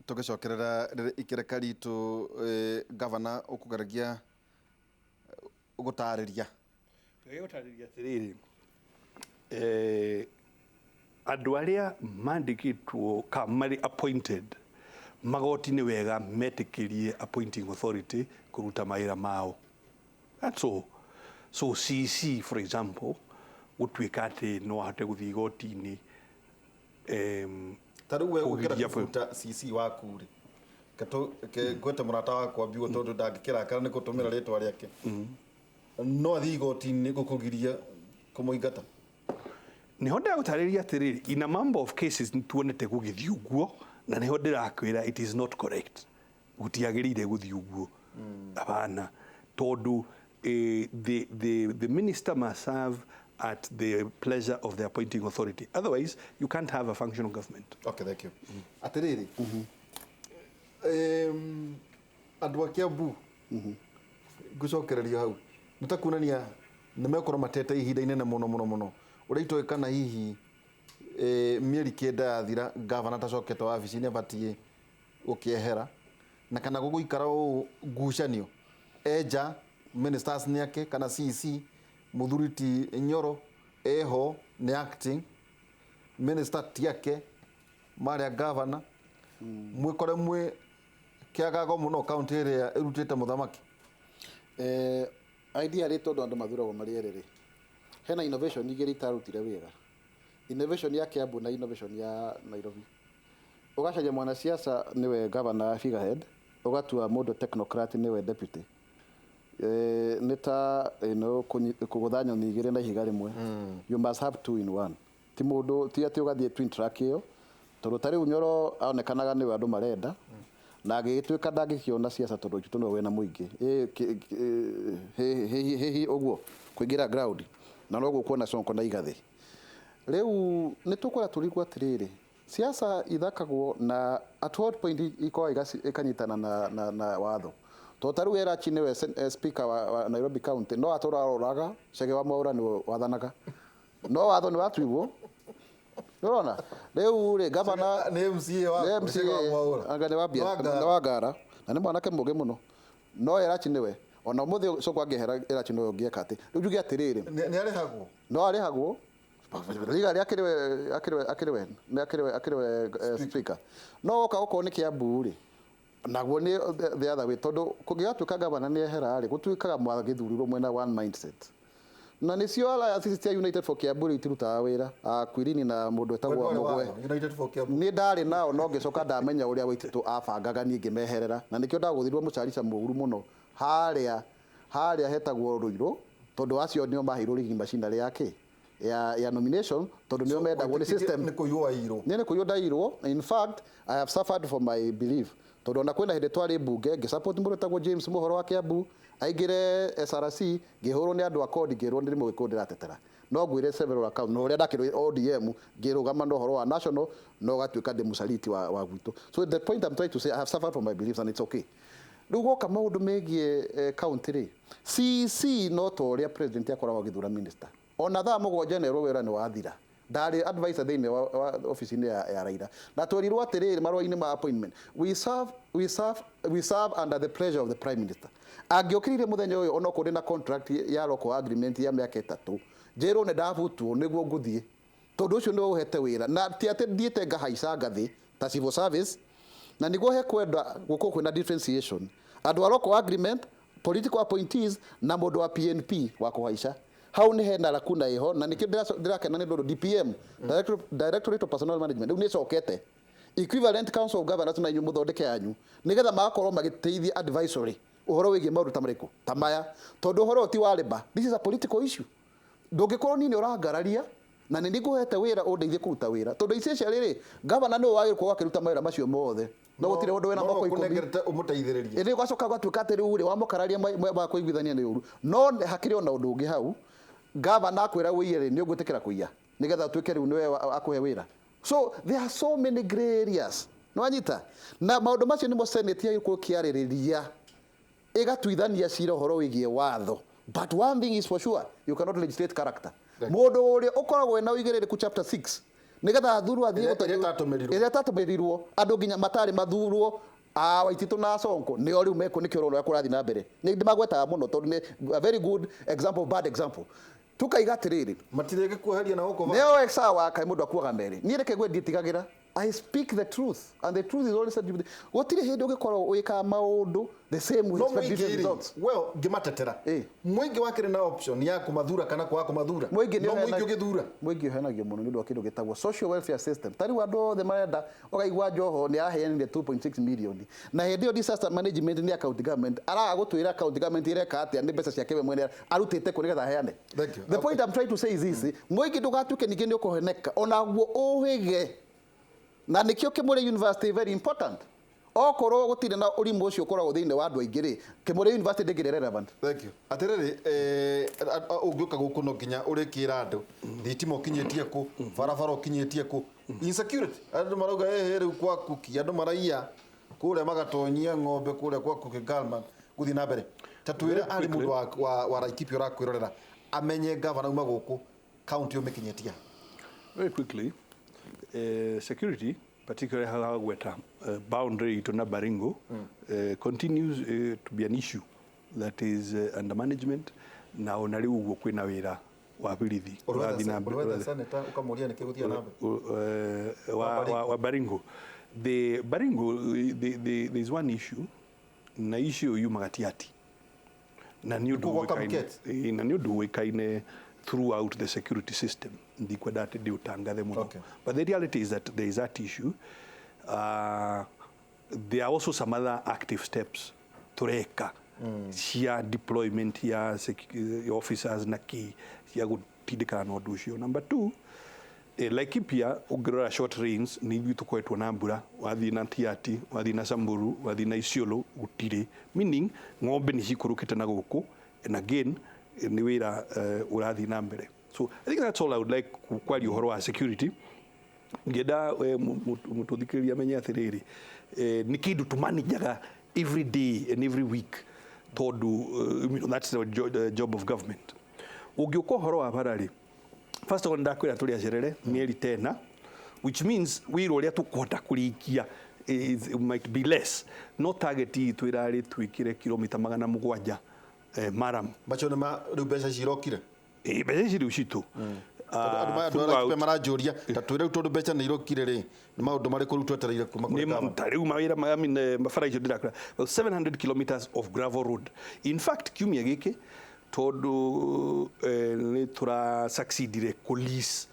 Tũgĩcokerera rĩrĩ ikereka ritũ, gavana ũkũgeragia gũtarĩria. Ngeria gũtarĩria atĩrĩrĩ, andũ arĩa mandĩkĩtwo ka marĩ appointed, magoti nĩ wega metĩkĩrie appointing authority kũruta mawĩra mao. That's all. So CC, for example, gũtuĩka atĩ no ahote gũthiĩ igoti-inĩ. Ta rĩu we ũkĩenda kũbuta CC waku rĩ, ke ngwete mũrata wakwa biũ tondũ ndangĩkĩrakara nĩ gũtũmĩra rĩtwa rĩake, no athiĩ igoti-inĩ gũkũgiria kũmũingata? Nĩho ndĩragũtarĩria atĩrĩrĩ, in a number of cases nĩtuonete gũgĩthiĩ ũguo, na nĩho ndĩrakwĩra it is not correct, gũtiagĩrĩire gũthiĩ ũguo, hapana, tondũ the minister must serve at the pleasure of the appointing authority, otherwise you can't have a functional government. Okay, thank you. Atĩrĩrĩ, andũ a Kiambu, ngũcokereria hau nĩ ta kuonania nĩ mekorwo matete ihinda inene mũno mũno mũno, ũrĩa itoĩ kana hihi mĩeri 9 yathira gavana atacokete wabici nĩ abatiĩ gũkĩehera, na kana gũgũikara ũũ ngucanio enja ministers nĩ ake kana CC mũthuri ti Nyoro eho nĩ acting minister ti ake marĩa gavana mwĩkore mwĩ kĩagago mũno kaunti ĩrĩa ĩrutĩte mũthamaki. Idea rĩ, tondũ andũ mathuragwo marĩ erĩ rĩ, hena innovation igĩrĩ itarutire wĩra, innovation ya Kiambu na innovation ya Nairobi. Ũgacaria mwanasiasa nĩwe governor figurehead, ũgatua mũndũ technocrat nĩwe deputy. Nĩ ta kũgũtha nyoni igĩrĩ na ihiga rĩmwe. You must have two in one. Ti mũndũ ti atĩ ũgathiĩ twin track ĩyo, tondũ ta rĩu Nyoro onekanaga nĩwe andũ marenda, na agĩgĩtuĩka ndangĩkĩona siasa tondũ Waititu nĩwe wĩna mũingĩ. Hihi ũguo kũingĩra ground na noguo kuona Sonko na Igathĩ. Rĩu nĩ tũkwenda tũrigwo atĩrĩrĩ, siasa ithakagwo na at what point ikoragwo ikanyitana na watho? Tondũ ta rĩu Elachi nĩwe speaker wa Nairobi County, no atũra aroraga Chege wa Mwaũra nĩwe wathanaga, no watho nĩ watuirwo. Nĩũrona rĩu rĩ, gavana nĩ MCA wa nĩ Chege wa Mwaũra. Anga nĩ wa nĩ wa Ngara na nĩ mwanake mũũgĩ mũno, no Elachi nĩwe ona ũmũthĩ Sonko angĩehera, Elachi nĩwe ũngĩeka atĩ rĩu njuge atĩrĩrĩ. Nĩ arĩhagwo? No arĩhagwo legally, akĩrĩ we nĩ akĩrĩ we speaker, no woka okorwo nĩ Kiambu rĩ, naguo nĩ the other way, tondũ kũngĩgatuĩka gavana nĩ ehera rĩ, gũtuĩkaga mwagĩthurirwo mwena one mindset, na nĩcio alliance ici cia United for Kiambu rĩ itirutaga wĩra, Kwirini na mũndũ etagwo Mũgwe. United for Kiambu. Nĩ ndarĩ nao, no ngĩcoka ndamenya ũrĩa Waititu abangaga, niĩ ngĩmeherera, na nĩkĩo ndagũthirwo mũcarica mũũru mũno harĩa hetagwo Rũirũ, tondũ acio nĩo maheirwo rigging machinery ya kĩ ya nomination, tondũ nĩo mendagwo nĩ system. Nĩ kũiywo wairwo? Niĩ nĩ kũiywo ndairwo. In fact, I have suffered for my belief, tondũ ona kwĩna hĩndĩ twarĩ mbunge ngĩsupport mũndũ wĩtagwo James Mũhoro wa Kiambu aingĩre SRC, ngĩhũrwo nĩ andũ a kodi, ngĩrwo ndĩ mũgĩkũyũ ndĩratetera. No ngwĩre several account na ũrĩa ndakĩrwo ODM ngĩrũgama na ũhoro wa national, no gatuĩka ndĩ mũcariti wa gwitũ. So the point I'm trying to say, I have suffered for my beliefs and it's okay. Rĩu goka maũndũ megiĩ county rĩ, CEC no ta ũrĩa president akoragwo agĩthura minister, ona thaa 7 nerwo wĩra nĩ wathira. Ndarĩ advisor thĩinĩ wa ofici-inĩ ya Raila, na twerirwo atĩrĩrĩ marũa-inĩ ma appointment, we serve under the pleasure of the prime minister. Angĩokĩrire mũthenya ũyũ, onokorwo ndĩ na contract ya local agreement ya mĩaka 3, njĩrwo nĩ ndabutwo nĩguo ngũthiĩ, tondũ ũcio nĩwe ũhete wĩra, na ti atĩ thiĩte ngahaica ngathĩ ta civil service. Na nĩguo hekwenda gũkorwo kwĩna differentiation, andũ a local agreement, political appointees na mũndũ wa PNP wa kũhaica hau nĩ hena lacuna ĩho. Na nĩkĩo ndĩrakena nĩ tondũ DPM, Directorate of Personnel Management, rĩu nĩ ĩcokete equivalent Council of Governors, na inyuĩ mũthondeke yanyu, nĩgetha magakorwo magĩteithia advisory ũhoro wĩgiĩ maũndũ ta marĩkũ ta maya, tondũ ũhoro ũyũ ti wa labour, this is a political issue. Ndũngĩkorwo niĩ nĩ ũrangararia na nĩ ngũhete wĩra ũndeithie kũruta wĩra, tondũ essentially rĩ, governor nĩwe wagĩrĩirwo gũkorwo akĩruta mawĩra macio mothe, no gũtirĩ ũndũ wĩna moko 10. Kũnengerete ũmũteithĩrĩrie. Ĩndĩ ũgacoka ũgatuĩka atĩ rĩu rĩ wamũkararia makũiguithania nĩ ũru. No hakĩrĩ ona ũndũ ũngĩ hau, gavana akwĩra ũiye rĩ, nĩ ũgwĩtĩkĩra kũiya nĩgetha ũtuĩke rĩu nĩwe akũhe wĩra? So there are so many grey areas, nĩwanyita? Na maũndũ macio nĩmo Senate yagĩrĩirwo kĩarĩrĩria, ĩgatuithania cira ũhoro wĩgiĩ watho. But one thing is for sure, you cannot legislate character. Mũndũ ũrĩa ũkoragwo wĩna ũigĩrĩrĩku, chapter 6 Nigetha athurwo athiĩ Ĩrĩa ĩtatũmĩrirwo. Ĩrĩa ĩtatũmĩrirwo andũ nginya matarĩ mathurwo a Waititũ na Sonko nĩo rĩu mekũ nĩkĩo ũrona ũrĩa kũrathiĩ na mbere. Nĩ ndĩmagwetaga mũno tondũ nĩ a very good example, bad example. Tukaiga atĩrĩrĩ, Matirĩge kuoheria na gũkũ. Nĩo sawa kaĩ mũndũ akuaga merĩ. Niĩ reke ngwĩre, ndiĩtigagĩra. I speak the truth and the truth is always said. Gũtirĩ hĩndĩ ũngĩkorwo wĩkaga maũndũ the same way No expect different mũingĩ rĩ, results. well, ngĩmatetera, mũingĩ wakĩrĩ na option ya kũmathura kana kwaga kũmathura. Mũingĩ nĩ No mũingĩ ũheana- ũgĩthura. Mũingĩ ũhenagio mũno nĩ ũndũ wa kĩndũ gĩtagwo social welfare system. Ta rĩu andũ othe marenda ũkaigua Joho nĩ araheanire 2.6 million, na hĩndĩ ĩyo disaster management nĩ ya county government, araga gũtwĩra county government ĩreka atĩa, nĩ mbeca ciake we mwene arutĩte kũ nĩgetha aheane. Thank you. The point I'm trying to say is this: mũingĩ ndũgatuĩke ningĩ nĩ ũkũheneka onaguo ũhĩge, na nĩkĩo Kĩmũrĩ University very important. Okorwo gũtirĩ na ũrimũ ũcio ũkoragwo thĩinĩ wa andũ aingĩ rĩ, Kĩmũrĩ University ndĩngĩrĩ relevant. Thank you. Atĩrĩrĩ, ũngĩũka gũkũ no nginya ũrĩkĩra andũ thitima ũkinyĩtie kũ, barabara ũkinyĩtie kũ, insecurity, andũ marauga ĩhĩ rĩu kwa Kuki andũ maraiya kũrĩa magatonyia ng'ombe kũrĩa kwa Kuki Galman gũthiĩ na mbere. Ta twĩre arĩ mũndũ wa Laikipia ũrakwĩrorera amenye gavana uma gũkũ kaunti ũmĩkinyĩtie. Very quickly, security, particularly Halagweta, boundary to na Baringo, continues to be an issue that is under management. Na ona rĩu ũguo kwĩna wĩra wa birithi ũrathiĩ na mbere. Ũrwetha senator ũkamũria nĩkĩ gũthiĩ na mbere. Wa Baringo. The Baringo, there's one issue, na issue yumaga Tiaty. Na nĩ ũndũ Nĩkuo gwa ũĩkaine, Kamket? na nĩ ũndũ ũĩkaine throughout the security system. Ndikwenda atĩ ndĩũtangathe mũno. But the reality is that there is that issue. There are also some other active steps tũreka cia deployment ya officers na kĩ cia gũtindĩkana na ũndũ ũcio. Number two, Laikipia ũngĩrora short rains nĩ ithuĩ tũkoretwo na mbura, wathiĩ na Tiaty, wathiĩ na Samburu, wathiĩ na Isiolo gũtirĩ, meaning ng'ombe nĩ cikũrũkĩte na gũkũ, and again nĩ wĩra ũrathiĩ na mbere. So I think that's all I would like kwaria ũhoro wa security. Ngĩenda mũtũthikĩrĩria amenye atĩrĩrĩ, nĩ kĩndũ tũmanajaga every day and every week tondũ that's the job of government. Ũngĩũka ũhoro wa bara rĩ, first of all ndakwĩra tũrĩ acerere mĩeri tena, which means wĩra ũrĩa tũkũhota kũrĩkia is, might be less. No target itũ ĩrarĩ twĩkĩre kilomita 700 maram. Macio nĩ ma rĩu mbeca ici irokire. Mbeca ici rĩu citũ. Tondũ andũ andũ a Laikipia maranjũria ta twĩre rĩu tondũ mbeca nĩ irokire rĩ, nĩ maũndũ marĩkũ rĩu twetereire kuma kũrĩ Nĩ gavana? Ta rĩu mawĩra I mean, barabara icio ndĩrakwĩra, about 700 kilometers of gravel road. In fact, kiumia gĩkĩ tondũ nĩ tũra succeedire kũ-lease,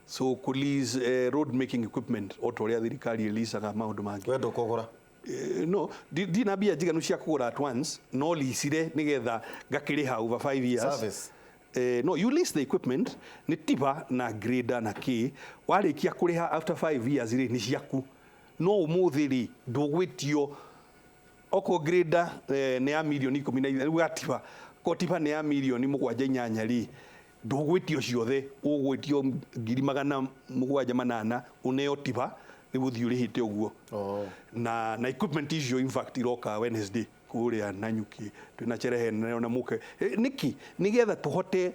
so kũ-lease road making equipment o ta ũrĩa thirikari ĩlicaga maũndũ mangĩ. Wenda ũkũgũra. No ndina mbia njiganu cia kũgũra at once, no leasire nĩgetha ngakĩrĩha over 5 years. Service. No, you lease the equipment, nĩ tiba na grader na kĩ, warĩkia kũrĩha after 5 years rĩ, nĩ ciaku. No ũmũthĩ rĩ, ndũgwĩtio okorwo grader nĩ ya mirioni 15, rĩu gatiba ko tiba nĩ ya mirioni 7 8 rĩ, ndũgwĩtio ciothe, ũgwĩtio 708,000 ũneo tiba rĩu ũthiĩ ũrĩhĩte ũguo. Na equipment icio in fact iroka Wednesday kũrĩa Nanyuki, twĩna cherehe na mũke. Nĩkĩ nĩgetha tũhote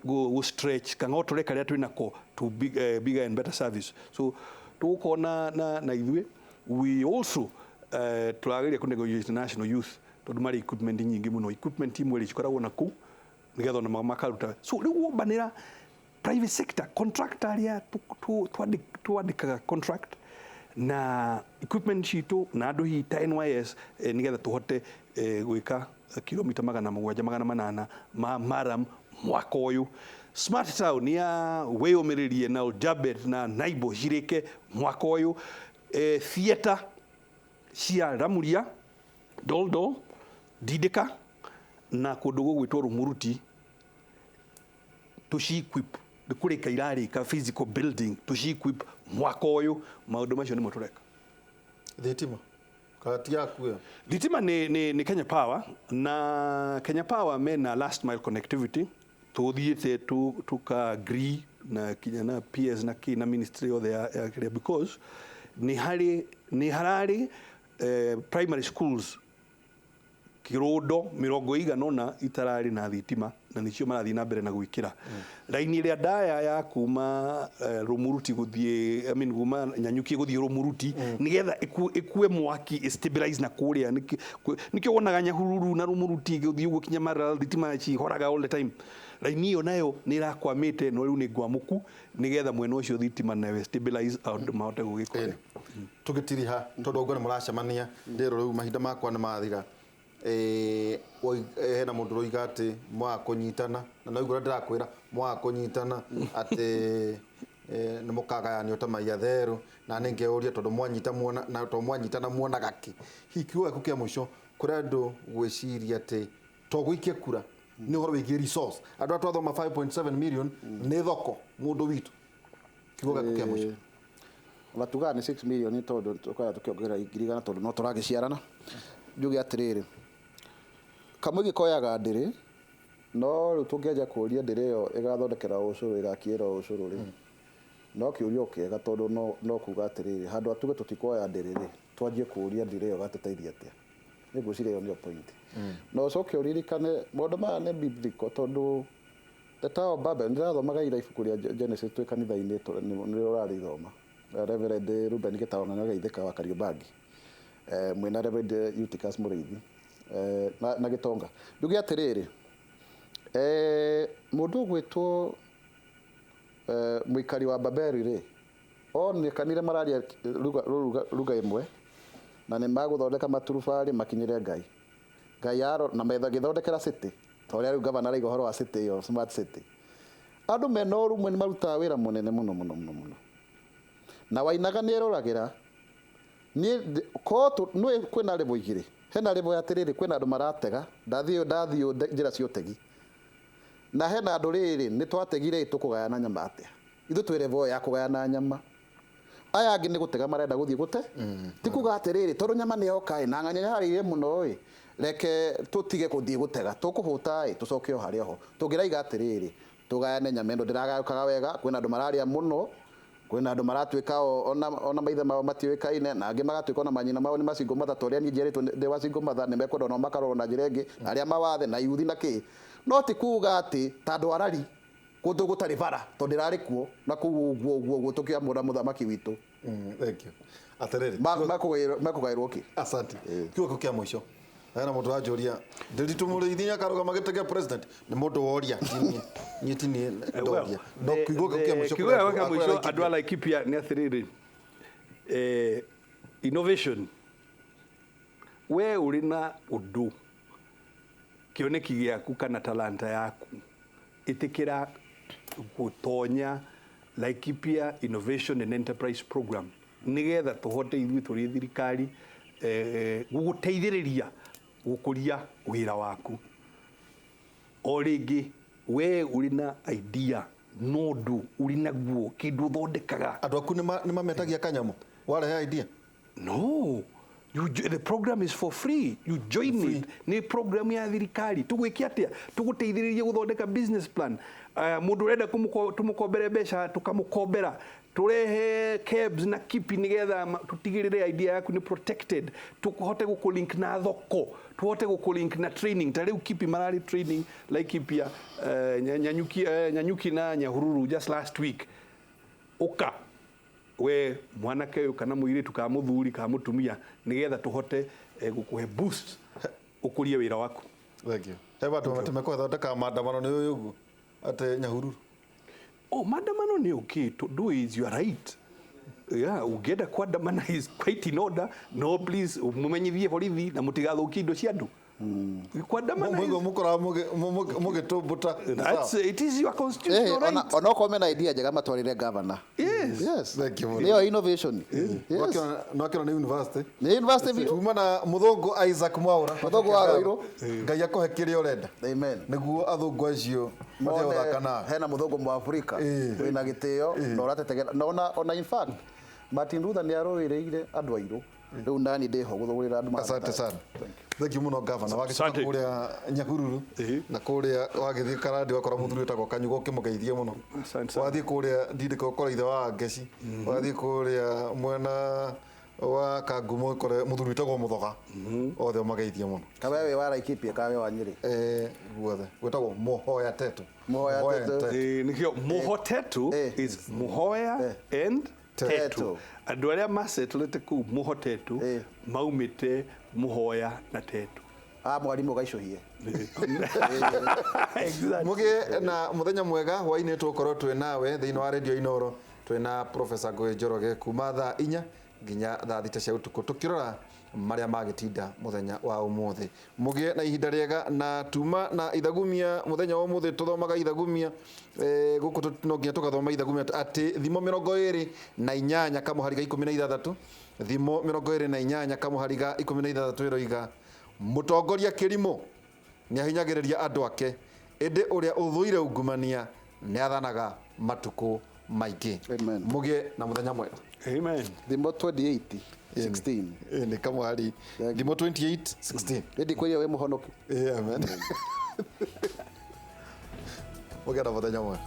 gu stretch kang'otore karĩa twĩnako to bigger and better service. So tũgũkorwo na ithuĩ we also tũrageria kũ negotiate national youth tondũ marĩ equipment nyingĩ mũno, equipment imwe rĩ cikoragwo na kũu nĩgetha ona makaruta. So rĩu wombanĩra private sector contractor arĩa twandĩkaga contract na equipment citũ na andũ hihi ta NYS, nĩgetha tũhote gwĩka kilomita 700 800 ma maram mwaka ũyũ. Smart town ya wĩyũmĩrĩrie na Oljabet na Naibo cirĩke mwaka ũyũ. Theatre cia Ramuria, Doldol, Didika na kũndũ gũgwĩtwo Rumuruti tũci-equip, nĩ kũrĩka irarĩka physical building, tũci-equip mwaka ũyũ. Maũndũ macio nĩmo tũreka. Thitima kana ti yaku ĩyo? Thitima nĩ Kenya Power, na Kenya Power mena last mile connectivity tũthiĩte tuka agree na kinya na PS na kĩ na ministry yothe ya kĩrĩa, because nĩ harĩ nĩ hararĩ primary schools Kirundo mirongo igana ũna itararĩ na thitima na nĩcio marathiĩ na mbere na gwĩkĩra. Raini ĩrĩa ndaya ya kuma Rumuruti gũthiĩ, I mean, kuma Nyanyuki gũthiĩ Rumuruti nĩgetha ĩkue mwaki stabilize na kũrĩa nĩkĩo wonaga Nyahururu na Rumuruti gũthiĩ ũguo kinya Maralal thitima cihoraga all the time. Raini ĩyo nayo nĩ ĩrakwamĩte no rĩu nĩ ngwamũku nĩgetha mwena ũcio thitima nayo stabilize andũ mahote gũgĩkora. Tũgĩtiriha tondũ ũguo nĩ mũracemania ndĩrwo rĩu mahinda makwa nĩ mathira. Hena mũndũ ũroiga atĩ mwaga kũnyitana na no igũrũ ndĩrakwĩra mwaga kũnyitana atĩ nĩ mũkagayanio ta mai atherũ na nĩ ngeuria tondũ mwanyita muona na tondũ mwanyitana muonaga kĩ. Hihi kiugo gĩaku kĩa mũico kũrĩ andũ gwĩciria atĩ to gũikia kura nĩ ũhoro wĩgiĩ resource andũ arĩa twathoma 5.7 million nĩ thoko mũndũ witũ. Kiugo gĩaku kĩa mũico. Ona tugaga nĩ 6 million tondũ tũkaya tũkĩongerera 100,000 tondũ no tũragĩciarana. Njuge atĩrĩrĩ, kamũingĩ koyaga ndĩrĩ no rĩu tũngĩanjia kũria ndĩrĩ ĩyo ĩgathondekera ũcũrũ ĩgakĩra ũcũrũ rĩ, no kĩũria kĩega tondũ no kuga atĩrĩrĩ, handũ atuge tũtikoya ndĩrĩ rĩ, twanjie kũria ndĩrĩ ĩyo ĩgatũteithia atĩa. Nĩ ngwĩciria ĩyo nĩyo point. Na ũcoke ũririkane maũndũ maya nĩ biblical tondũ the Tower of Babel, ndĩrathomaga ira ibuku rĩa Genesis twĩ kanitha-inĩ nĩrĩo ũrarĩthoma. Reverend Ruben Gĩtaũ na Gaithĩka wa Kariobangi, mwĩna Reverend Eutychus Mũrĩithi na Gĩtonga. Njuge atĩrĩrĩ, mũndũ ũgwĩtwo mũikari wa Babeli rĩ, onekanire mararia lugha ĩmwe na nĩ magũthondeka maturubarĩ makinyĩre Ngai. Ngai aro na magĩthondekera city ta ũrĩa rĩu gavana araiga ũhoro wa city ĩyo, smart city. Andũ mena ũrũmwe nĩ marutaga wĩra mũnene mũno mũno mũno mũno. Na Wainaga nĩ eroragĩra niĩ ko nĩ kwĩna level igĩrĩ. Hena level ya atĩrĩrĩ, kwĩna andũ maratega, ndathiĩ njĩra cia ũtegi. Na hena andũ rĩrĩ nĩ twategire tũkũgayana nyama atĩa. Ithuĩ twĩ level ya kũgayana nyama. Aya angĩ nĩ gũtega marenda gũthiĩ gũte. Ti kuga atĩrĩrĩ tondũ nyama nĩ yoka ĩ na ng'ania harĩire mũno ĩ, reke tũtige gũthiĩ gũtega, tũkũhũta ĩ tũcoke o harĩa ho. Tũngĩraiga atĩrĩrĩ tũgayane nyama ĩno ndĩragayũkaga wega, kwĩna andũ mararĩa mũno, kwĩna andũ maratuĩka ona maithe mao matiũĩkaine, na angĩ magatuĩka ona manyina mao nĩ macingo matha ta ũrĩa niĩ njiarĩtwo ndĩ wa cingo matha, nĩ mekwenda onao makarorwo na njĩra ĩngĩ, arĩa mawathe na yuthi na kĩ. No ti kuga atĩ ta andũ arari kũndũ gũtarĩ bara tondũ ndĩrarĩ kuo na kũu ũguo ũguo ũguo tũkĩamũra mũthamaki witũ. Thank you. Atĩrĩrĩ, Mekũgaĩrwo kĩ? Asante. Kiugo kĩa mũico. Hena mũndũ wanjũria Ndiritu Mũrĩithi nĩakarũgama gĩtĩ kĩa president. Nĩ mũndũ woria, niĩ ti niĩ ndoria. No kiugo kĩa mũico kiugo kĩa mũico andũ a Laikipia nĩ atĩrĩrĩ, innovation, we ũrĩ na ũndũ kĩoneki gĩaku kana talanta yaku, ĩtĩkĩra gũtonya Laikipia Innovation and Enterprise Program nĩgetha tũhote ithuĩ tũrĩ thirikari gũgũteithĩrĩria gũkũria wĩra waku. O rĩngĩ we ũrĩ na idea no ũndũ ũrĩ naguo kĩndũ ũthondekaga. Andũ aku nĩ mametagia kanyamũ warehe idea? No, the program is for free. You join it. Ni program ya thirikari. Tũgwĩke atĩa? Tũgũteithĩrĩrie gũthondeka business plan. Mũndũ ũrenda tũmũkombere mbeca tũkamũkombera. Tũrehe KEBS na KIPI nĩgetha tũtigĩrĩre idea yaku nĩ protected. Tũhote gũkũ-link na thoko, tũhote gũkũ-link na training. Ta rĩu KIPI mararĩ training Laikipia, Nyanyuki na Nyahururu just last week. Ũka we mwanake ũyũ kana mũirĩtu kana mũthuri kana mũtumia nĩgetha tũhote gũkũhe boost ũkũrie wĩra waku. Thank you. He bandũ mekũthondeka maandamano nĩ ũyũ ũguo atĩ Nyahururu. Oh, maandamano ni okay to do is you are right. Yeah, ũngĩenda kuandamana is quite in order. No please mumenyithie borithi na mũtigathũkie indo cia andũ. Kuandamana Mũigo mũkoraga mũgĩtũmbũta. That's it is your constitutional right. Ona okorwo mena idea njega matwarĩre governor. Yes. Yes. Thank you. Nĩyo innovation. Yes. No akĩona nĩ university. Nĩ university biũ. Tuma na mũthũngũ Isaac Mwaura. Mũthũngũ wa Ruiru. Ngai akũhe kĩrĩa ũrenda. Amen. Nĩguo athũngũ acio matige gũthaka nawe. Hena mũthũngũ Mũafrika wĩna gĩtĩo na ũratetegera na ona in fact Martin Luther nĩ arũĩrĩire andũ airũ. Rĩu nani ndĩho gũthũgũrĩra andũ Asante sana. Thank you mũno governor. Wagĩcoka Asante. kũrĩa Nyahururu na kũrĩa wagĩthiĩ Karandi wakora mũthuri wĩtagwo Kanyugo ũkĩmũgeithie mũno. Asante sana. Wathiĩ kũrĩa Ndindĩko ũkora ithe wa Ngeci. Wathiĩ kũrĩa mwena Wa Kangumo kore muthuri witagwo Muthoga, othe ũmageithie mũno. Kawe wĩ wa Laikipia, kawe wa Nyĩrĩ? Eh, guothe gwĩtagwo Muhoya Tetu. Muhoya Tetu. Nĩkĩo Mũhotetu is Muhoya and Tetu. Tetu. Andũ arĩa masetũrĩte kũu Mũhotetu maumĩte Mũhoya na Tetu. A mwarimũ gaicũhie. Exactly. Mugie na muthenya mwega. Hwainĩ tũgũkorwo twĩ nawe thĩinĩ wa Radio Inoro, twĩ Professor Ngũgĩ Njoroge kuma thaa 4 nginya thaa 6 cia ũtukũ, tũkĩrora marĩa magĩtinda mũthenya wa ũmũthĩ. Mũgĩe na ihinda rĩega na tuma na ithagumia. Mũthenya wa ũmũthĩ tũthomaga ithagumia, gũkũ no nginya tũgathoma ithagumia atĩ Thimo 28 kamũhari ga 16, Thimo 28 kamũhari ga 16 ĩroiga, mũtongoria kĩrimũ nĩ ahinyagĩrĩria andũ ake, ĩndĩ ũrĩa ũthũire ungumania nĩ athanaga matukũ maingĩ. Amen. Mũgĩe na mũthenya mwega. Amen. Thimo 28 16. Nĩ kamũhari Thimo 28 16. Ĩndĩ kwĩria wĩ mũhonoku. Amen. Mũgĩe na mũthenya mwega.